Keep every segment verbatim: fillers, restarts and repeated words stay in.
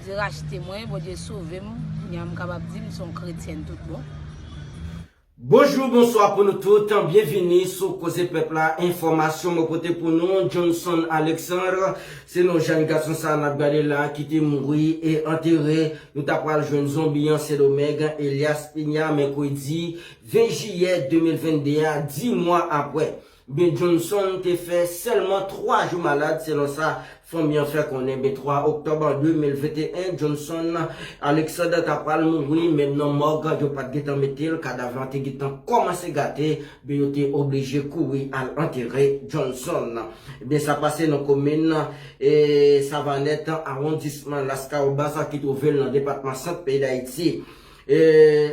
Bondye rachte mwen, Bondye sove m. Kounye a m kapab di m se yon kretyèn tout bon. Bonjou, bonswa pou nou tout. Byenvini sou Koze Pèp la. Enfòmasyon mwen pote pou nou. Johnson Alexandre, se non jèn gason sa n ap gade la ki te mouri e antere. Nou ta pral jwenn zonbi an Sendomeng, Elias Piña, mèkredi ven jiyè de mil vennde a, dis mwa apre. Ben Johnson te fè sèlman twa jou malad, selon sa fanmi an fè konnen. Ben twa oktòb de mil venteyen, Johnson Alexandre ta pral mouri, men nan mòg yo pa t gentan mete l, kadav lan te gentan kòmanse gate, ben yo te oblije kouri al antere Johnson. Ben sa pase nan komin e Savanèt, awondisman Laskawobas ki twouve l nan depatman Sant peyi Dayiti. E,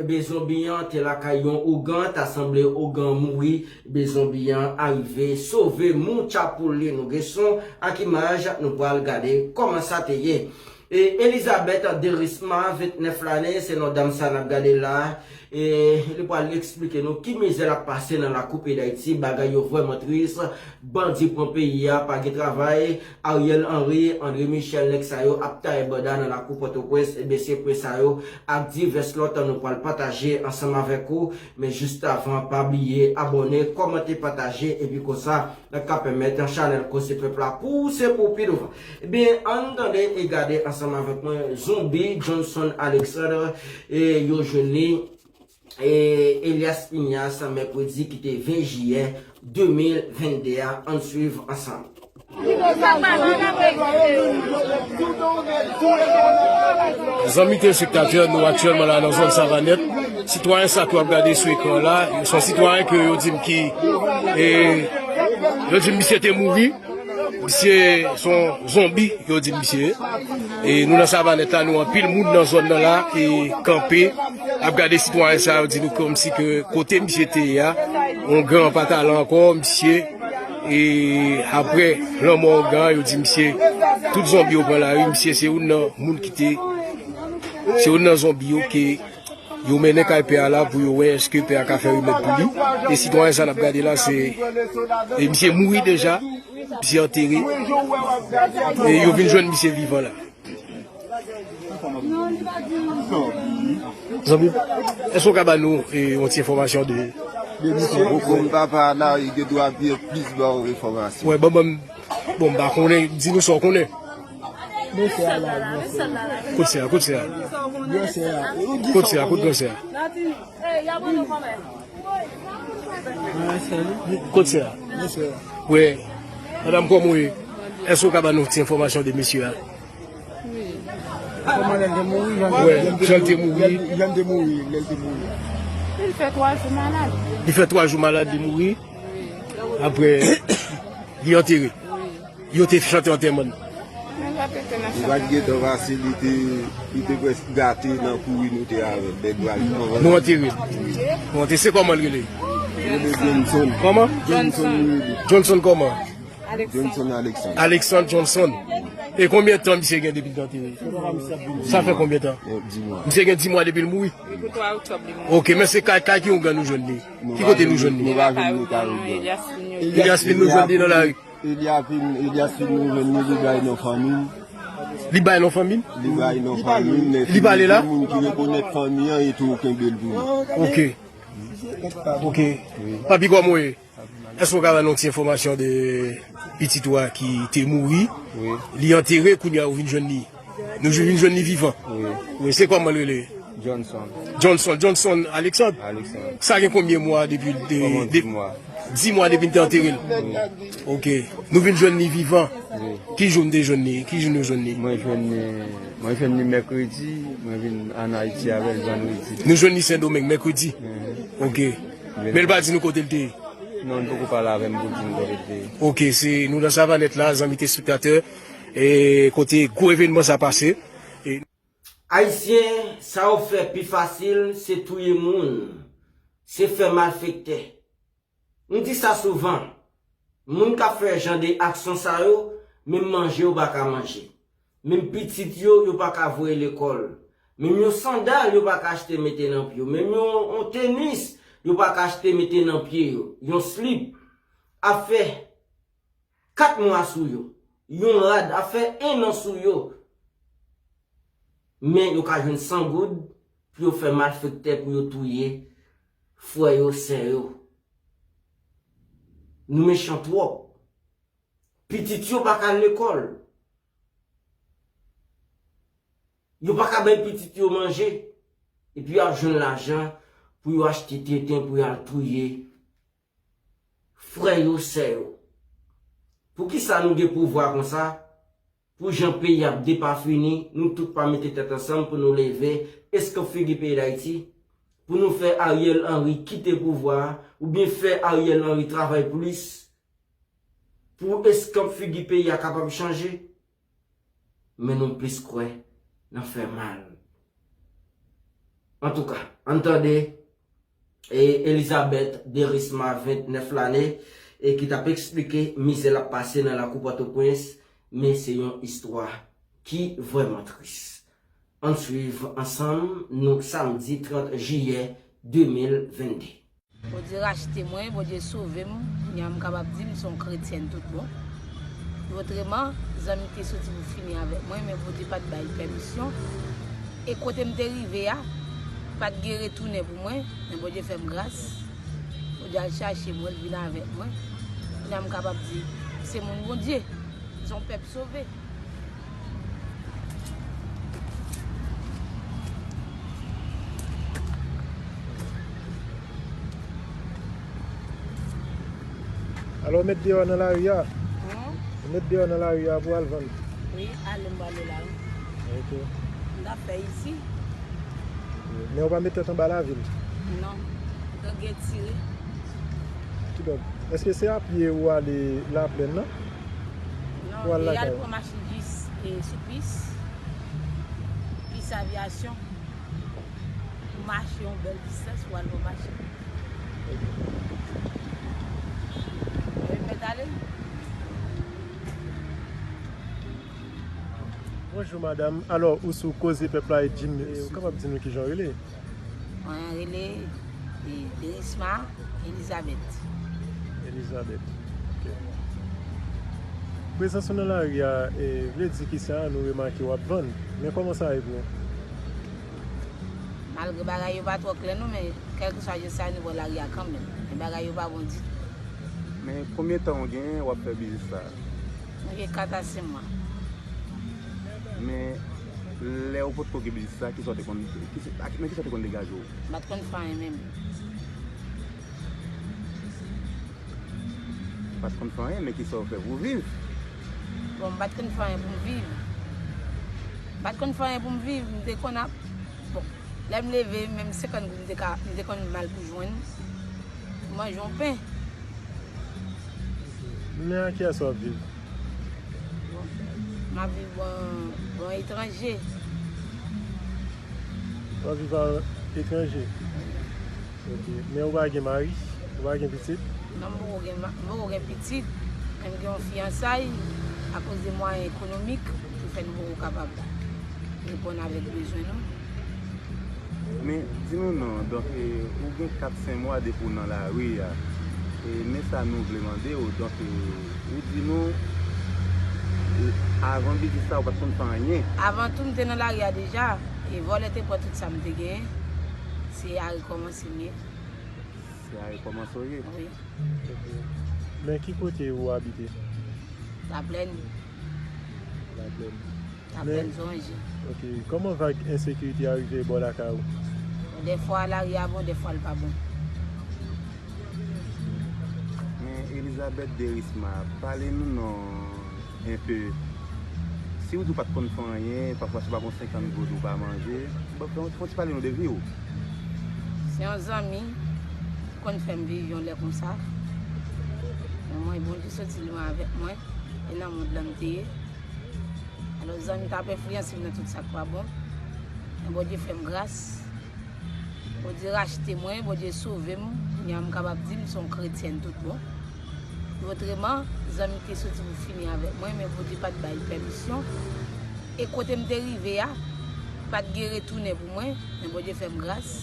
ebyen, zonbi an te lakay yon ougan, ta sanble ougan an mouri, ebyen, zonbi an arive sove moucha pou li. Nou gen son ak imaj, nou pral gade kòman sa te ye. E Elizabeth Derisma, ventnèf lane, se non dam sa n ap gade la. E li pral eksplike nou ki mizè l ap pase nan lakou peyi Dayiti, bagay yo vrèman tris. Bandi pran peyi a, pa gen travay. Ariel Henry, André Michel, nèg sa yo ap taye banda nan lakou Pòtoprens. Ebyen, se pwen sa yo ak divès lòt nou pral pataje ansanm avèk ou. Men jis avan, pa bliye abòne, kòmante, pataje, epi konsa, n ap ka pèmèt chanèl Koze Pèp la pouse pou pi douvan. Ebyen, ann tande e gade ansanm avèk mwen, zonbi Johnson Alexandre, e yo jwenn li e Elias Piñas, mèkredi ki te ven jiyè de mil vennde a. Ann swiv ansanm. Zanmi telespektatè, nou aktyèlman la nan zòn Savanèt. Sitwayen sa ke w ap gade sou ekran la, se yon sitwayen ke yo di m ki, e, yo di m misye te mouri. Misye se yon zonbi, yo di misye. E nou nan Savanèt la, nou anpil moun nan zòn nan la, e kanpe, ap gade sitwayen sa, yo di nou kòmsi ke kote misye te ye a, yon gran pa t al ankò, misye, e apre lanmò yon gran, yo di misye, tout zonbi yo pran lari, misye se youn nan moun ki te, se youn nan zonbi yo ke yo mennen kay pè a la pou yo wè èske pè a ka fè remèd pou li. E sitwayen sa n ap gade la, se, e misye mouri deja, misye antere. E yo vin jwenn misye vivan la. Zanmi, èske w ka ba nou, e, yon ti enfòmasyon de... De misye, bon, papa la, li gen dwa byen plis ba w enfòmasyon. Wè, ban m, bon, m pa konnen, di nou sa w konnen. Kot sè a la, gran sè a? Kot sè a, kot sè a? Gran sè a. Kot sè a, kot gran sè a? Kot sè a? Wè, madanm, kòman w ye? Èske w ka ba nou ti enfòmasyon de mesye a? Wi. Kòman lè l te mouri, jan... Wè, jan l te mouri. Jan l te mouri, lè l te mouri. Li fè twa jou malad. Li fè twa jou malad, li mouri. Apre, li antere. Yo te chante antèman l. Li pa t gentan pase, li te, li te prèske gate nan kouri nou te avè l. Lè nou antere l. Nou antere, se kòman l rele? Li rele Johnson. Kòman? Johnson, li rele. Johnson kòman? Johnson Alexandre. Alexandre Johnson. E konbyen tan misye gen depi l te antere? Sa fè konbyen tan? Bon, dis mwa. Misye gen dis mwa depi l mouri? Depi twa oktòb li mouri. Ok, men se kay, kay ki ougan nou jwenn li? Ki kote nou jwenn li? Nou pa jwenn li kay ougan. Elias Piña, nou jwenn li nan lari. Elias Piña, Elias Piña, nou jwenn li, li bay non fanmi l. Li bay non fanmi l? Li bay non fanmi l, men... Li pale la? Moun ki rekonèt fanmi an, e tou kenbe l pou li. Ok. Ok. Papi, kòman w ye? Èske w ka ba nou ti enfòmasyon de pitit ou a ki te mouri? Wi. Li antere, kounye a ou vin jwenn li. Nou vin jwenn li vivan. Wi. Wi, se kòman l rele? Johnson. Johnson, Johnson Alexandre? Alexandre. Sa gen konbyen mwa depi l te... Kòman, de dis mwa? Dis mwa depi n te antere l? Wi. Ok. Nou vin jwenn li vivan? Wi. Ki jou n te jwenn li? Ki jou nou jwenn li? Mwen jwenn li, mwen jwenn li mèkredi, mwen vin ann Ayiti avè l vandredi. Nou jwenn li Sendomeng mèkredi? Mhm. Ok. Men l pa di nou kote l te ye? Non, li poko pale avè m pou di m kote l te ye. Ok, se nou nan Savanèt la, zanmi telespektatè, e kote gwo evènman sa pase. E Ayisyen, sa yo fè pi fasil, se touye moun, se fè malfektè. M di sa souvan, moun k ap fè jan de aksyon sa yo, menm manje yo pa ka manje. Menm pitit yo, yo pa ka voye lekòl. Menm yon sandal, yo pa ka achte mete nan pye yo. Menm yon, yon tenis, yo pa ka achte mete nan pye yo. Yon slip ap fè kat mwa sou yo. Yon rad ap fè en an sou yo. Men yo ka jwenn san goud pou yo fè malfektè, pou yo touye frè yo, sè yo. Nou mechan twòp. Pitit yo pa ka al lekòl. Yo pa ka bay pitit yo manje. Epi y ap jwenn lajan pou yo achte tenten pou y al touye frè yo, sè yo. Poukisa nou gen pouvwa konsa? Pou jan peyi ap depafini, nou tout pa mete tèt ansanm pou nou leve, eskanp figi peyi Dayiti, pou nou fè Ariel Henry kite pouvwa a, oubyen fè Ariel Henry travay plis, pou eskanp figi peyi a kapab chanje. Men nou plis kwè nan fè mal. Antouka, ann tande e Elizabeth Derisma, vennèf lane, e ki t ap eksplike mizè l ap pase nan lakou Pòtoprens, men se yon istwa ki vrèman tris. Ann swiv ansanm nou samdi trant jiyè de mil vennde. Bondye rachte mwen, Bondye sove m, kounye a m kapab di m se yon kretyèn tout bon. Otreman, zanmi te soti pou fini avèk mwen, men Bondye pa t bay pèmisyon. E kote m te rive a, pa t gen retounen pou mwen, men Bondye fè m gras. Bondye al chache mwen, l vin avèk mwen. Kounye a m kapab di, se moun Bondye, se yon pèp sove. Alò, ou met deyò nan lari a? Hmm? Ou met deyò nan lari a pou al vann? Wi, ale m prale la, wi. Ok. M ta fè isi. Men ou pa met tèt anba lavil? Non. Gang gen tire. Kidonk, èske se a pye ou ale Laplèn nan? Non, pou al lakay ou? Pran machin jis, e, sou pis. Pis avyasyon. Ou mache yon bèl distans, ou al pran machin. Mwen mèt ale. Bonjou, madanm. Alò, ou sou Koze Pèp la e Jim, e, ou kapab di nou kijan w rele? Mwen rele, e, Derisma Elizabeth. Elizabeth. Ok. Prezans ou nan lari a, e, vle di kisa? Nou remake w ap vann. Men kòman sa ye pou ou? Malgre bagay yo pa twò klè non, men kèlkeswa jan sa, nou pran lari a kanmenm. Men bagay yo pa bon ditou. Men konbyen tan w gen w ap fè biznis sa a? Mwen gen kat a senk mwa. Men lè ou potko gen biznis sa, kisa w te konn, kisa, ak, men kisa w te konn degaje w? M pa t konn fè anyen menm. Pa t konn fè anyen, men kisa w fè pou w viv? Bon, m pa t konn fè anyen pou m viv. M pa t konn fè anyen pou m viv, m te konn ap, bon, lè m leve, menm senkant goud, m te ka, m te konn mal pou jwenn pou manje yon pen. Men ak kiyès w ap viv? Bon, m ap viv bò, bò etranje. W ap viv a etranje? Ok. Men ou pa gen mari? Ou pa gen pitit? Non, m poko gen ma-, m poko gen pitit. Men m gen yon fiyansay, akoz de mwayen ekonomik ki fè nou poko kapab reponn avèk bezwen nou. Men, di nou non, donk, e, ou gen kat senk mwa depi w nan lari a. E, men sa nou vle mande w, donk, e, ou di nou, e, avan biznis sa, ou pa t konn fè anyen. Avan tou, m te nan lari a deja. E vòlè te pran tout sa m te genyen. Se a rekòmanse m ye. Se a rekòmanse w ye? Wi. Ok. Men ki kote ou abite? Laplèn. Laplèn. Laplèn Zoranje. Ok. Kòman vag ensekirite a rive bò lakay ou? Dèfwa lari a bon, dèfwa l pa bon. Men Elizabeth Derisma, pale nou non. Enpe. Si w di w pa t konn fè anyen, pafwa si w pa gon senkant goud ou pa manje, bon, fè, fè w ti pale nou de vi w. Se yon zanmi ki konn fè m viv yon lè konsa. Men mwen, Bondye soti lwen avèk mwen, e nan mond lan m te ye. Alò, zanmi t ap enfliyanse m nan tout sa k pa bon. Men Bondye fè m gras. Bondye rachte mwen, Bondye sove m. Kounye a m kapab di m se yon kretyèn tout bon. Otreman, zanmi te soti pou fini avèk mwen, men Bondye pa t bay pèmisyon. E kote m te rive a, pa t gen retounen pou mwen, men Bondye fè m gras.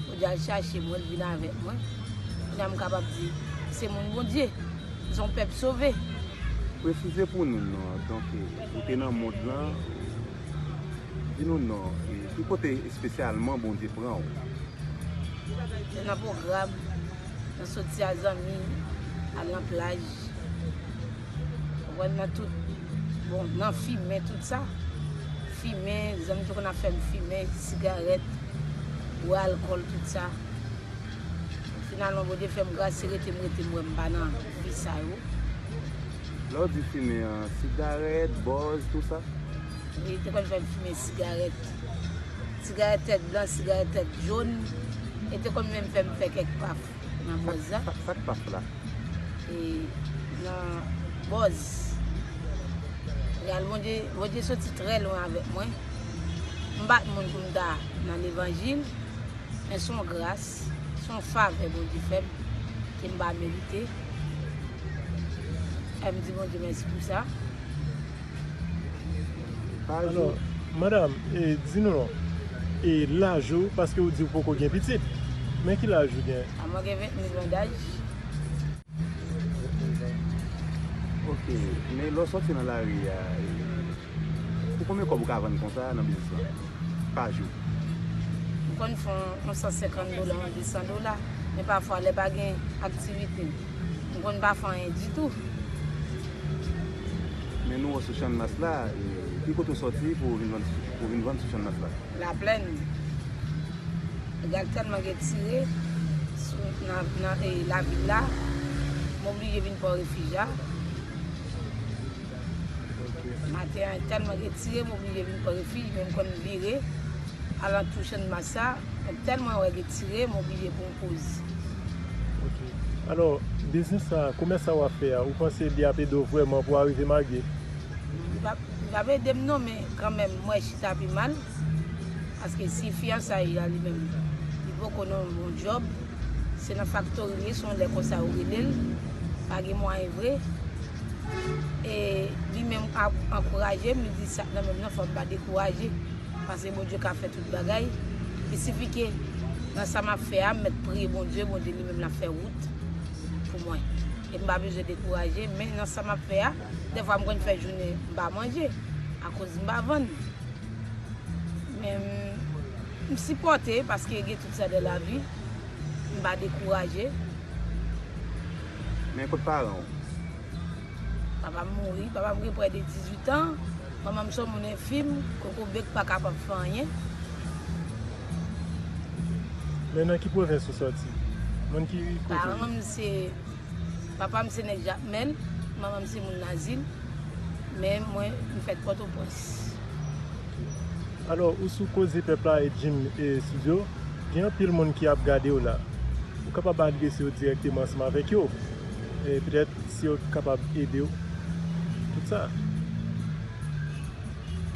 Bondye al chache mwen, l vin avèk mwen. Kounye a m kapab di, se moun Bondye. Se yon pèp sove. Presize pou nou non. Donk, ou te nan mond lan, Di nou non, e ki kote espesyalman Bondye pran w? Se nan pwogram, nan soti a zanmi, al nan plaj. Konprann, nan tout, bon, nan fimen, tout sa. Fimen, zanmi te konn ap fè m fimen, sigarèt, bwè alkòl, tout sa. Finalman, Bondye fè m gras, se rete m rete, m wè m pa nan vi sa yo. Lè w di fimen an, sigarèt, bòz, tout sa? Li te konn fè m fimen sigarèt. Sigarèt tèt blan, sigarèt tèt jòn. E te konn menm fè m fè kèk paf nan bòz la. Sa, sa k paf la? E nan bòz. Regal, Bondye, Bondye soti trè lwen avèk mwen. M pa t moun pou m ta nan levanjil, men se yon gras, se yon favè Bondye fè m, ke m pa merite. Fè m di Bondye mèsi pou sa. Alò, madanm, e, di nou non, e laj ou, paske ou di ou poko gen pitit, men ki laj ou gen? A, mwen gen venntuit an daj. Ok, men lè w sòti nan lari a, e, pou konbyen kòb ou ka vann konsa nan biznis lan, pa jou? M konn fè yon san senkant dola, yon de san dola, men pafwa lè pa gen aktivite, m konn pa fè anyen ditou. Men nou wè w sou Channmas la, e, ki kote w sòti pou w vin vann, pou w vin vann sou Channmas la? Laplèn. Regal, tèlman gen tire sou, nan, nan, e, lavil la, m oblije vin Pòrefij la. Maten an, tèlman gen tire, m oblije vin Pòrefij, men m konn vire alantou Channmas la. Men tèlman wè gen tire, m oblije pou m poze. Ok. Alò, biznis sa, komès sa w ap fè a, ou panse li ap ede w vrèman pou w arive magye? Li p ap, li p ap ede m non, men kanmenm, m wè chita pi mal. Paske si fiyansay la li menm, li poko nan yon bon djòb, se nan faktori li ye, se yon lè konsa yo rele l, pa gen mwayen vre. E li menm ap ankouraje m, li di sa k nan men m nan, fò m pa dekouraje, paske Bondye ka fè tout bagay. Li sifi ke nan sa m ap fè a, m mèt priye Bondye, Bondye li menm l ap fè wout pou mwen. E m pa bezwen dekouraje, men nan sa m ap fè a, dèfwa m konn fè jounen m pa manje, akoz m pa vann. Men m, m sipòte paske gen tout sa dans la vie. M pa dekouraje. Men kot paran w? Papa m mouri. Papa m gen prè de dizuit an. Manman m se yon moun enfim, kokobe k pa kapab fè anyen. Men nan ki pwovens ou sòti? Moun ki kote? Paran m se Papa m se nèg Jakmèl, manman m se moun Nazil, men mwen, m fèt Pòtoprens. Alò, ou sou Koze Pèp la e Jim e Studio, gen anpil moun ki ap gade w la. Ou kapab adrese yo dirèkteman ansanm avèk yo. E petèt, si yo kapab ede w. Tout sa.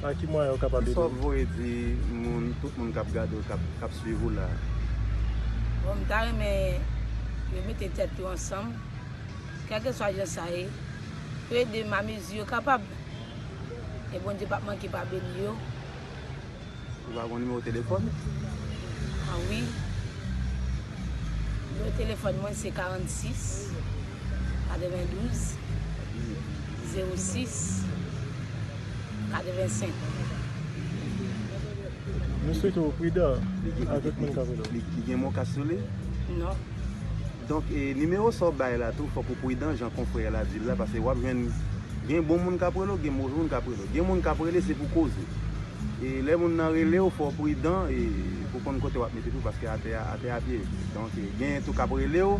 Pa ki mwayen yo kapab ede w? Kisa w ap voye di moun, tout moun k ap gade w, k ap, k ap swiv ou la? Bon, m ta renmen yo mete tèt yo ansanm, kèlkeswa jan sa ye, yo ede m amezi yo kapab. E Bondye p ap manke pa beni yo. Ou pa gon nimewo telefòn? A wi. Nimewo telefòn mwen se karannsis, katrevendouz, zewo sis, katrevensenk. Nou swete w pridan avèk moun k ap rele w. Li, li gen mo kas sou li? Non. Donk, e, nimewo sa w bay la tou, fòk ou pridan, jan konfrè a di l la, paske w ap jwenn, gen bon moun k ap rele w, gen move moun k ap rele w. Gen moun k ap rele, se pou koze. E lè moun nan rele w, fò w pridan, e pou konn kote w ap mete pye w, paske atè a, atè a pye. Donk, e, genyen tou k ap rele w,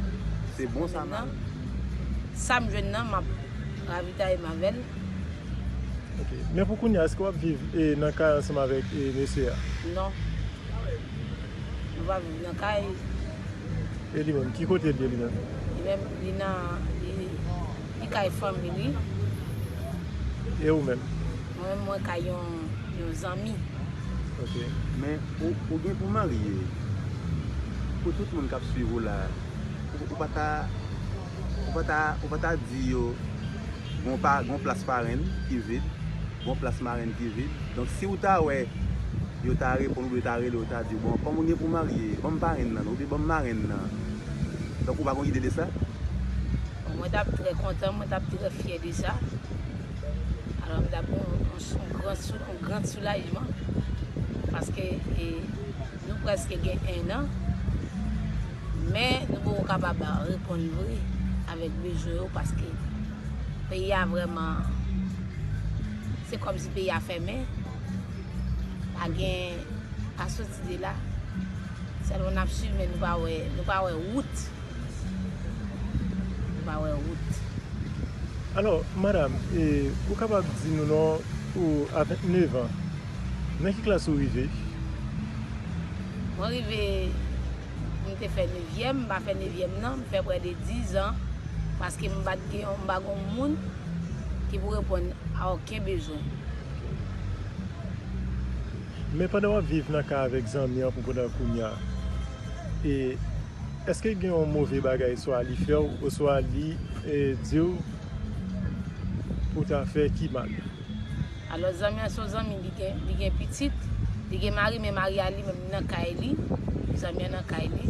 se bon sa m al. Sa m jwenn nan, m ap ravitaye m avè l. Ok. Men pou kounye a, èske w ap viv, e, nan kay ansanm avèk, e, mesye a? Non. Nou pa viv nan kay. E li menm, ki kote l ye li menm? Li menm, li nan, li, li kay fanmi li. E ou menm? Mwen menm, mwen kay yon, yon zanmi. Ok. Men ou, ou gen pou marye. Pou tout moun k ap swiv ou la, ou, ou pa ta, ou pa ta, ou pa ta di yo, gon pa, gon plas parenn ki vid, gon plas marenn ki vid. Donk, si w ta wè yo ta reponn oubyen yo ta rele w, yo ta di w, bon, kòm ou gen pou marye, ban m parenn nan, oubyen ban m marenn nan. Donk, ou pa gon ide de sa? Bon, mwen t ap trè kontan, mwen t ap trè fyè de sa. Alò, m t ap yon, yon, yon gran sou-, yon gran soulajman. Paske e, nou prèske gen en an, men nou poko kapab reponn vre avèk bezwen yo, paske peyi a vrèman, se kòmsi peyi a fèmen, pa gen, pa soti de la. Sèlman n ap swiv, men nou pa wè, nou pa wè wout. Nou pa wè wout. Alò, madanm, e, ou kapab di nou non, ou a vennèf an, nan ki klas ou rive? Mwen rive, m te fè nevyèm, m pa fè nevyèm nan, m fè prè de diz an, paske m pa t gen, m pa gen moun ki pou reponn a okenn bezwen. Men pandan w ap viv nan kay avèk zanmi an pou pandan kounye a, e èske gen yon move bagay swa li fè w oswa li e, di w pou w ta fè ki mal? Alò, zanmi an se yon zanmi, li gen, li gen pitit, li gen mari, men mari a li menm nan kay li, zanmi an nan kay li,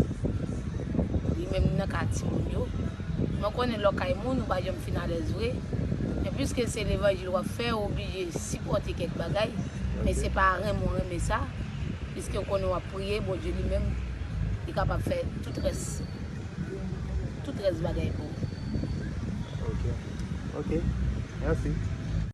li menm li nan kay timoun yo. Mwen konnen lè w kay moun, ou pa janm fin alèz vre. Men piske se levanjil w ap fè, ou oblije sipòte kèk bagay. Men se pa renmen w renmen sa. Piske w konnen w ap priye, Bondye li menm, li kapab fè tout rès, tout rès bagay pou ou. Ok. Ok. Mèsi.